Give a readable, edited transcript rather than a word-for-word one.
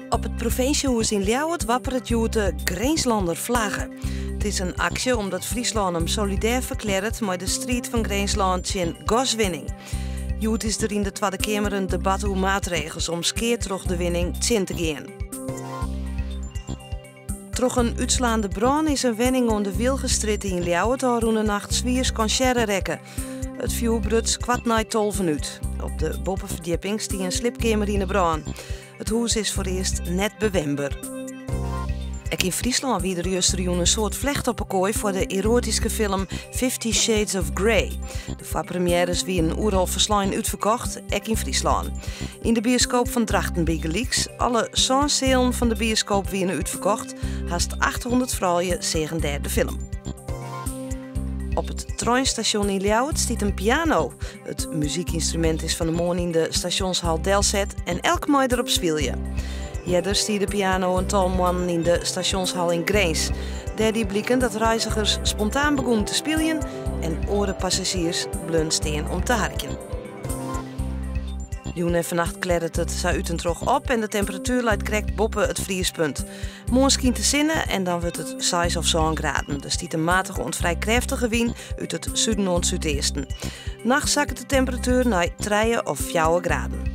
Op it provinsjehûs yn Ljouwert wapperet hjoed de Grinslanner flagge. It is in aksje omdat Fryslân him solidêr ferklearret mei de striid fan Grinslân tsjin gaswinning. Hjoed is der yn de Twadde Keamer in debat oer maatregels om skea troch de winning tsjin te gean. Troch in útslaande brân is in wenning oan de Wilgenstrjitte yn Ljouwert ôfrûne nacht swier skansearre rekke. It fjoer bruts koart nei tolven út. Op de boppeferdjipping stie in sliepkeamer yn 'e brân. It hûs is foarearst net bewenber. Ek yn Fryslân wie der justerjûn in soad flecht op 'e koai foar de eroatyske film Fifty Shades of Grey. De foarpremiêres wienen oeral ferslein útferkocht, ek yn Fryslân. Yn de bioskoop fan Drachten bygelyks. Alle sân sealen fan de bioskoop wiene útferkocht. Hast 800 froulju seagen dêr de film. Op it treinstasjon yn Ljouwert stiet in piano. It muzykynstrumint is fan 'e moarn yn de stasjonshal delset en elk mei derop spylje. Earder stie de piano in tal moannen yn de stasjonshal yn Grins. Dêr die bliken dat reizigers spontaan begûnen te spyljen en oare passazjiers bleaun stean om te harkjen. Jûn en fannacht klearret it sa út en troch op en de temperatuer leit krekt boppe it friespunt. Moarn skynt de sinne en dan wurdt it seis of sân graden. Der stiet in matige oant frij krêftige wyn út it suden oant súdeasten. Nachts sakket de temperatuer nei trije of fjouwer graden.